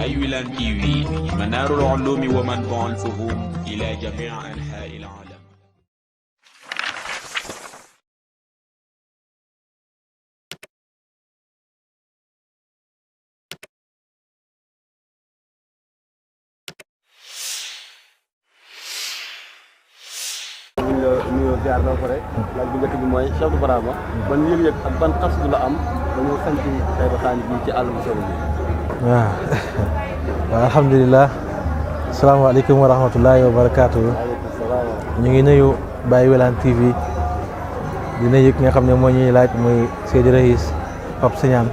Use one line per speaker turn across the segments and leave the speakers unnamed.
باي ويلان تي في منار العلوم ومنبع الفهوم إلى جميع أنحاء العالم.
nuyoo ziar ba pare laaj bu njëkk bi mooy Cheikh Abdou Barhama ban yëg-yëg ak ban xasdu la am dañoo sant Taïba Sané bi ci àll bu sori bi.
waaw alhamdulilah asalaamaaleykum wa rahmatullahi wa barakaatu. ñu ngi nuyu Baye Wilane TV di nuyu ki nga xam ne moo ñuy laaj muy Seydi Rahis Pape Signane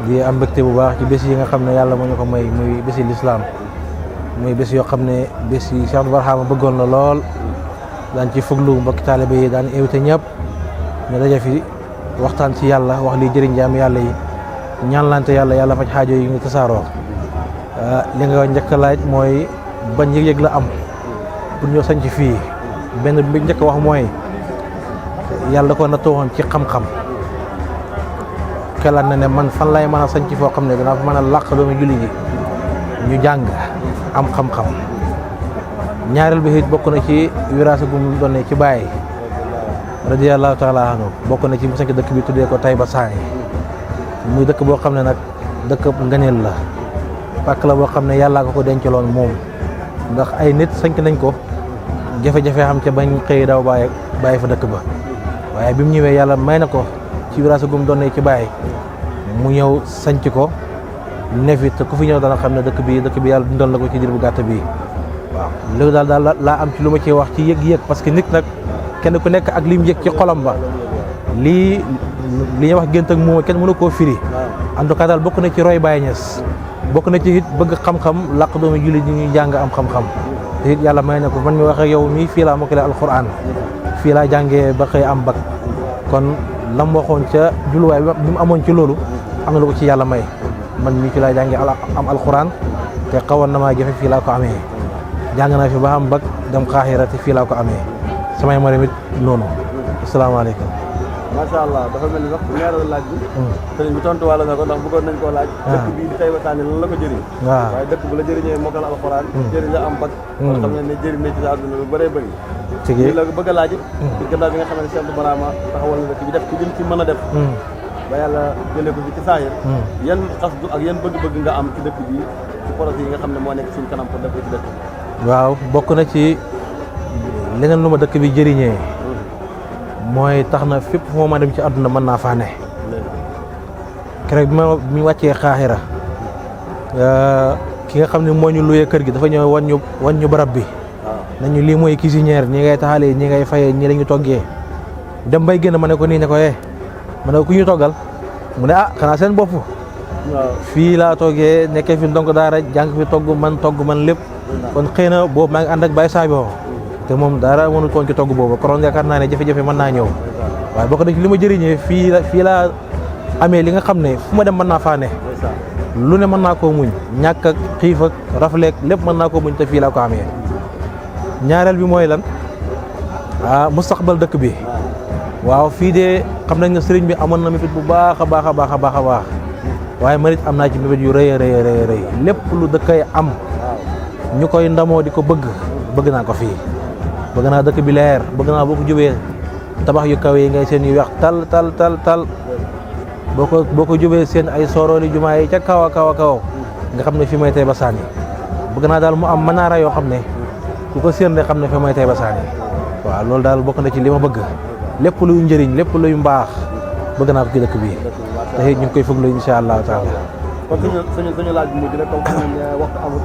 di am mbégte bu baax ci bés yi nga xam ne yàlla moo ñu ko may muy bési lislaam muy bés yoo xam ne bés yi Cheikh Abdou Barhama bëggoon la lool daan ci fuglu mbokki taalibe yi daan invité ñëpp ñu daje fi waxtaan ci yàlla wax lii jëriñ jaam yàlla yi ñaanlante yàlla faj xaajo yi ñu tasaaroo li nga njëkk a laaj mooy ban yëg-yëg la am pour ñoo sañ ci fii benn bi njëkk wax mooy yàlla da ko na tooxoon ci xam-xam xelaat na ne man fan lay mën a sañ ci foo xam ne danaa fa mën a làq doomu julli gi ñu jàng am xam-xam ñaareel bi it bokk na ci wiraasa gu mu doon ci Baye radiyallahu taala anhu bokk na ci mu sanc dëkk bi tuddee ko Taïba Sané muy dëkk boo xam ne nag dëkk ngëneel la pàkk la boo xam ne yàllaa ko dencaloon moom ndax ay nit sanc nañ ko jafe-jafe xam ca bañ xëy daw bàyyi fa dëkk ba waaye bi mu ñëwee yàlla may na ko ci wiraasa gu mu doon ci Baye mu ñëw sanc ko nefi te ku fi ñëw dana xam ne dëkk bi yàlla dundal na ko ci diir bu gàtt bii waaw loolu daal laa am ci lu ma ci wax ci yëg-yëg parce que nit nag kenn ku nekk ak li mu yëg ci xolam ba li ñuy wax gént ak moom kenn mënu koo firi en tout cas daal bokk na ci roy Baye Niass bokk na ci it bëgg xam-xam làq doomu julli ñi ñuy jàng am xam-xam te it yàlla may na ko man mi wax ak yow mii fii laa mokkale alquran fii laa jàngee ba xëy am bac kon lam waxoon ca juluwaay bi mu amoon ci loolu am na lu ko ci yàlla may man mii fii laa jàngee am alquran te xawoon na maa jafe fii laa ko amee jàng naa fi ba am bac dem Xaaxira te fii laa ko amee samay morom it noonu asalaamaaleykum.
macha allah dafa mel ni sax ñaareelu laaj bi. sëriñ bi tontu wàll na ko ndax bëggoon nañ koo laaj. dëkk bii di Taïba Sané lan la ko jëriñ. waaw waaye dëkk bu la jëriñee mokkal alxuraan. jëriñ la am bac. kon xam ngeen ne jëriñ na ci sa àdduna lu bëree bëri. lii la bëgg a laaj it. ci gannaaw bi nga xam ne Cheikh Abdou Barhama taxawal na dëkk bi def ci lim ci mën a def. ba yàlla jëlee ko fi ci saahir. yan xasdu ak yan bëgg-bëgg nga am ci dëkk bi ci projet yi nga xam ne moo nekk suñ kanam pour def ko ci dëkk bi.
waaw bokk na ci leneen lu ma dëkk bi jëriñee mooy tax na fépp fu ma dem ci àdduna mën naa faa ne keroog bi ma wàccee Xaaxira ki nga xam ne moo ñu luyee kër gi dafa ñëw wan ñu barab bi nañu lii mooy cuisinière ñi ngay taxalee ñi ngay fayee ñi la ñu toggee dem bay génn ma ne ko nii ne ko ma ne ko ku ñu toggal mu ne xanaa seen bopp fii laa toggee nekkee fi ndonk daara jàng fi togg man lépp kon xëy na boobu maa ngi ànd ak Baye Sadio te moom dara mënul koon ci togg boobu kon yaakaar naa ne jafe-jafe mën naa ñëw waaye bokk na ci li ma jëriñee fii laa amee li nga xam ne fu ma dem mën naa faa ne lu ne mën naa koo muñ ñàkk ak xiif ak rafleek lépp mën naa koo muñ te fii laa ko amee ñaareel bi mooy lan mustaqbal dëkk bi waaw fii de xam nañ ne sëriñ bi amoon na mébét bu baax a baax a baax a baax a baax waaye man it am naa ci mébét yu rëy a rëy lépp lu dëkkay am ñu koy ndamoo di ko bëgg naa ko fii bëgg naa dëkk bi leer bëgg naa boo ko jubee tabax yu kawe yi ngay seen yu weex tal boo ko jubee seen ay soorooli jumaa yi ca kaw a kaw nga xam ne fi may Taïba Sané bëgg naa daal mu am manaara yoo xam ne ku ko seen rek xam ne fi may Taïba Sané waaw loolu daal bokk na ci li ma bëgg lépp luy njëriñ lépp luy mbaax bëgg naa ko ci dëkk bi te ñu ngi koy fëglu insha allahu taala
kon suñu laaj bu mujj rek comme que waxtu amul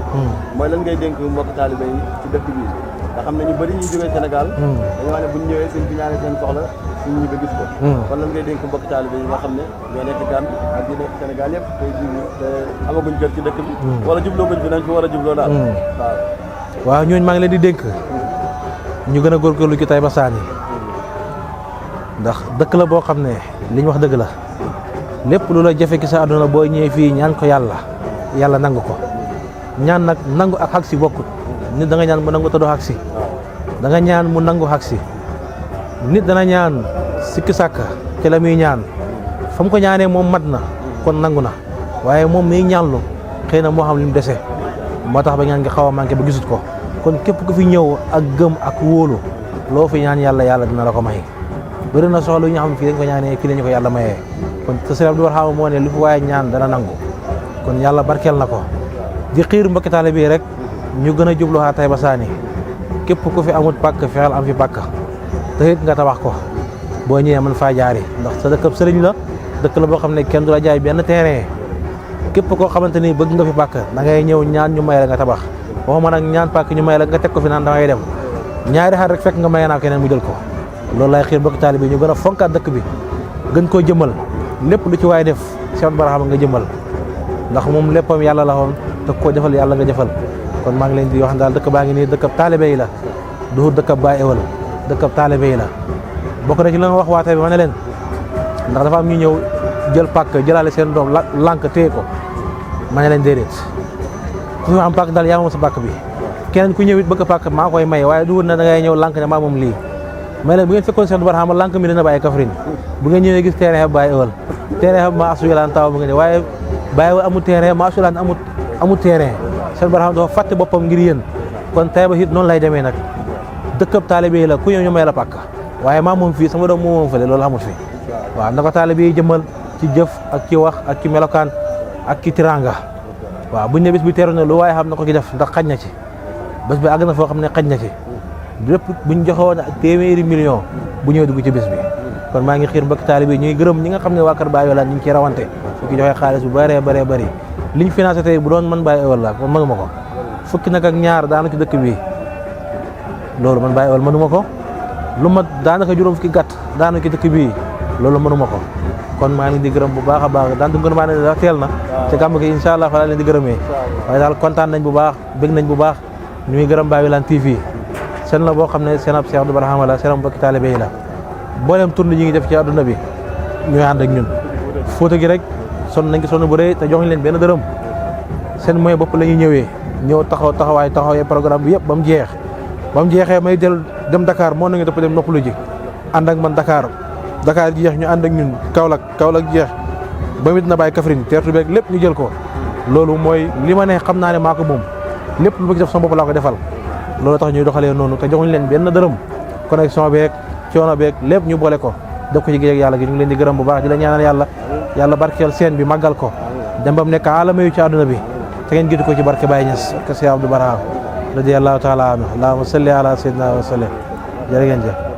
mooy lan ngay dénk mbokk taalibe yi ci dëkk bi nga xam ne ñu bëri ñuy jógee Sénégal dañu wax ne buñ ñëwee seen bi ñaane seen soxla suñ ñi ba gis ko kon lan ngay dénk mbokk taalibe yi nga xam ne ñoo nekk Gambie ak yi nekk Sénégal yëpp tey jii te amaguñ kër ci dëkk bi wala jubloo guñ fi nañ fi war a jubloo daal
waaw ñooñu maa ngi leen di dénk ñu gën a góorgóorlu ci Taïba Sané ndax dëkk la boo xam ne li ñu wax dëgg la lépp lu la jafe ki sa àdduna boo ñëwee fii ñaan ko yàlla nangu ko ñaan nag nangu ak xag si bokkut nit da nga ñaan mu nangu te doo xag si da nga ñaan mu nangu xag si nit dana ñaan sikki sàkka ci la muy ñaan fa mu ko ñaanee moom mat na kon nangu na waaye moom miy ñaanlu xëy na moo xam li mu dese moo tax ba ñaan nga xaw a manqué ba gisut ko kon képp ku fi ñëw ak gëm ak wóolu loo fi ñaan yàlla dina la ko may bëri na soxla yu ñu xam fii dañ ko ñaanee fii lañu ko yàlla mayee kon te Sëriñ Abdou Barhama moo ne lu fi waaye ñaan dana nangu kon yàlla barkeel na ko di xiir mbokki taalibe bi rek ñu gën a jubluwaat Taïba Sané képp ku fi amut pàkk fexeel am fi pàkk te it nga tabax ko boo ñëwee mën faa jaari ndax sa dëkkab sëriñ la dëkk la boo xam ne kenn du la jaay benn terrain képp koo xamante ni bëgg nga fi pàkk da ngay ñëw ñaan ñu may la nga tabax waxuma nag ñaan pàkk ñu may la nga teg ko fi naan damay dem ñaari xar rek fekk nga may naa keneen mu jël ko loolu lay xiir mbokki taalibe bi ñu gën a fonkaat dëkk bi gën koo jëmmal lépp lu ci waay def Cheikh Abdou Barhama nga jëmmal ndax moom léppam yàlla la woon te koo jëfal yàlla nga jëfal kon maa ngi leen di wax daal dëkk baa ngi nii dëkkab taalibe yi la du dëkkab Baay Ewal dëkkab taalibe yi la bokk na ci la nga wax waate bi ma ne leen ndax dafa am ñu ñëw jël pàkk jëlaale seen doom lànk téye ko ma ne leen déedéet ku fi am pàkk daal yaa moom sa pàkk bi keneen ku ñëw it bëgg pàkk maa koy may waaye du wut na da ngay ñëw lànk ne maa moom lii may leen bu ngeen fekkoon Cheikh Abdou Barhama lànk mi dina bàyyi Kaffrine bu ngeen ñëwee gis terrain Baay Ewal terrain ma asulaan taw bu ngeen waaye Baay Ewal amul terrain ma asulaan amul terrain Cheikh Abdou Barhama dafa fàtte boppam ngir yéen kon Taïba it noonu lay demee nag dëkkab taalibe yi la ku ñëw ñu may la pàkk waaye maa moom fii sama doom moo moom fële loolu amul fi waaw na ko taalibe yi jëmmal ci jëf ak ci wax ak ci melokaan ak ci tiranga waaw buñ ne bés bi teeru na lu waaye xam na ko ci def ndax xaj na ci bés bi àgg na foo xam ne xaj na ci lépp buñ joxewoon téeméeri million bu ñëw dugg ci bés bi kon maa ngi xiir mbokk taalibe yi ñuy gërëm ñi nga xam ne waa kër Baay Ewal ñu ngi ciy rawante su ki joxee xaalis bu bëree bëri liñ financé tey bu doon man Baay Ewal la kon mënuma ko fukki nag ak ñaar daanu ci dëkk bi loolu man Baay Ewal mënuma ko lu ma daanaka juróom fukki gàtt daanu ci dëkk bii loolu mënuma ko kon maa ngi leen di gërëm bu baax a baax daan du gën maa ne da teel na ci gàmm gi incha allah fa laa leen di gërëmee waaye daal kontaan nañ bu baax bëgg nañ bu baax ñu ngi gërëm Baay Wilane TV seen la boo xam ne seen ab Cheikh Abdou Barhama la seen ab mbokki taalibe yi la mboolem tourne yi ngi def ci àdduna bi ñooy ànd ak ñun Fuuta gi rek sonn nañ ko sonn bu rëy te joxuñ leen benn dërëm seen moyen bopp la ñuy ñëwee ñëw taxawee programme bi yëpp ba mu jeexee may dem Dakar moo nañu dafa dem noppalu ji ànd ak man Dakar jeex ñu ànd ak ñun Kaolack jeex ba mit na bàyyi Kaffrine teertu beeg lépp ñu jël ko loolu mooy li ma ne xam naa ne maa ko moom lépp lu ma ci def sama bopp laa ko defal loolu tax ñuy doxalee noonu te joxuñ leen benn dërëm connexion beeg coono beeg lépp ñu boole ko def ko ci géej ak yàlla gi ñu ngi leen di gërëm bu baax di la ñaanal yàlla barkeel seen bi màggal ko dem ba mu nekk alama yu ci àdduna bi te ngeen gidu ko ci barke Baye Niass ak Cheikh Abdou Barhama radiyallahu taala anhu allahumma salli ala sayyidina wa sallam jërë ngeen jëf